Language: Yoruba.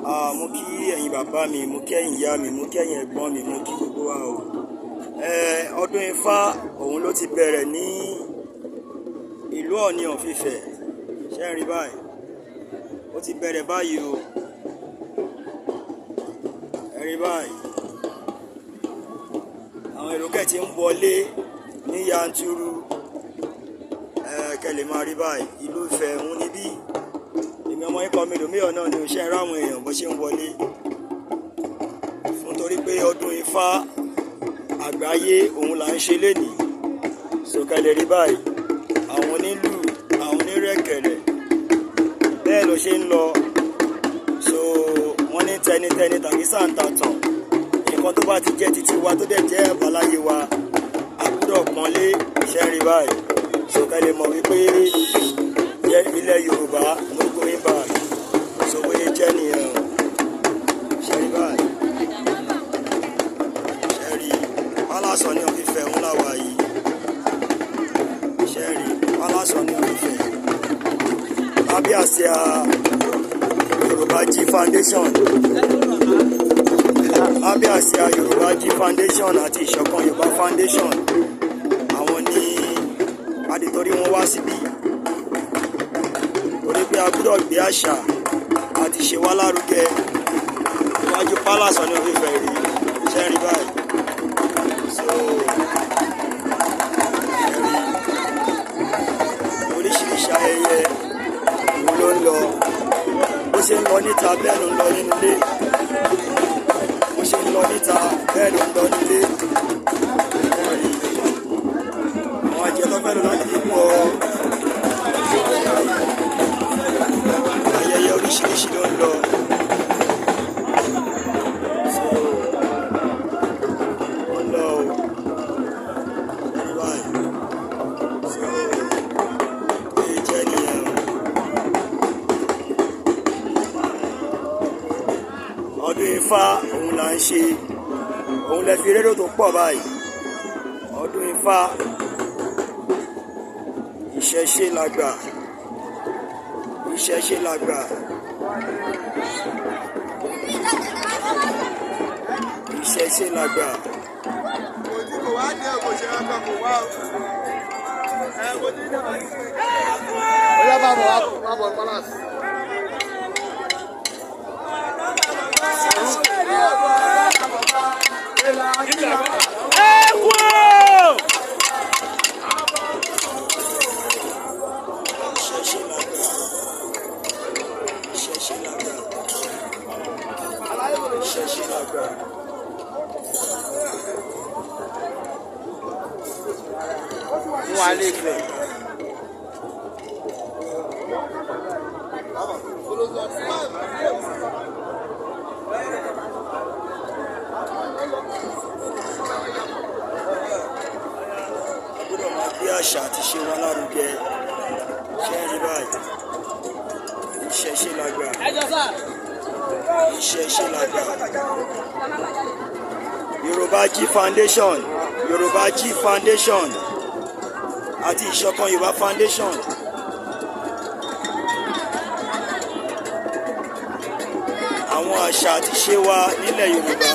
Mo kí ẹ̀yin bàbá mi, mo kí ẹ̀yin ìyá mi, mo kí ẹ̀yin ẹ̀gbọ́n mi, mo kí gbogbo wa o. Ọdún Ifá òun ló ti bẹ̀rẹ̀ ní ìlú Ọọ̀ni of Ifẹ̀. Ṣé ẹ rí báyìí? Ó ti bẹ̀rẹ̀ báyìí o. Ẹ rí báyìí. Àwọn èrò kẹ̀ tí ń wọlé ní yanturu. Kẹ́ lè máa rí báyìí. Ìlú Ifẹ̀ òun níbí. Èmi ọmọ ikọ̀ mi lòmíọ̀ náà ni ò ṣe ń ráwọn èèyàn bó ṣe ń wọlé. Fún torí pé ọdún Ifá àgbáyé òun là ń ṣe lénìí. So kẹ́ lè rí báyìí. Àwọn onílù, àwọn onírẹ̀kẹ̀rẹ̀, bẹ́ẹ̀ ló ṣe ń lọ. So wọ́n ní tẹnitẹni tàbí sàǹtàtàn. Nǹkan tó bá ti jẹ́ titi wa tó dẹ̀ jẹ́ àbáláyé wa, a gbúdọ̀ pọ́nlé. Ṣé ń rí báyìí? So kẹ́ lè mọ̀ wípé ilẹ̀ Yorùbá, no going back. So bóyá jẹ́ nìyẹn o. Ṣé rí báyìí? Ṣé rí? Palace Ọọ̀ni of Ifẹ̀ ń láwa yìí. Ṣé rí? Palace Ọọ̀ni of Ifẹ̀. Lábẹ́ àsíá Yorùbá Jí Foundation. Lábẹ́ àsíá Yorùbá Jí Foundation àti Ìṣọ̀kan Yorùbá Foundation. Àwọn ní adìtorí wọn wá síbí. Torí pé a gbúdọ̀ gbé àṣà àti ìṣe wa lárugẹ. Iwájú Palace Ọọ̀ni of Ifẹ̀ rí. Ṣé rí báyìí? So, ẹ rí oríṣiríṣi ayẹyẹ òun ló ń lọ. Bó ṣe ń lọ níta bẹ́ẹ̀ ló ń lọ nínú ilé. Bó ṣe ń lọ níta bẹ́ẹ̀ ló ń lọ nílé. Ẹ rí àwọn àjẹ tó fẹ́ lọ láti fi pọ̀. Ayẹyẹ oríṣiríṣi ló ń lọ. So, ó ń lọ o. Ẹ rí báyìí. So, èyí jẹ́ nìyẹn o. Ọdún Ifá òun là ń ṣe. Òun lẹ fi rédíò tó pọ̀ báyìí. Ọdún Ifá, ìṣẹ̀ṣe làgbà. Ìṣẹ̀ṣe làgbà. Ìṣẹ̀ṣe làgbà. Oya máa bọ̀ wá bọ̀ palace. Ìṣẹ̀ṣe làgbà. Ìṣẹ̀ṣe làgbà. Ìṣẹ̀ṣe làgbà. Fún wa lè fẹ̀. A gbọ́dọ̀ máa gbé àṣà àti ìṣe wa lárugẹ. Ṣé ẹ rí báyìí? Ìṣẹ̀ṣe làgbà. Ìṣẹ̀ṣe làgbà. Yorùbá Jí Foundation, Yorùbá Jí Foundation àti Ìṣọ̀kan Yorùbá Foundation. Àwọn àṣà àti ìṣe wa nílẹ̀ Yorùbá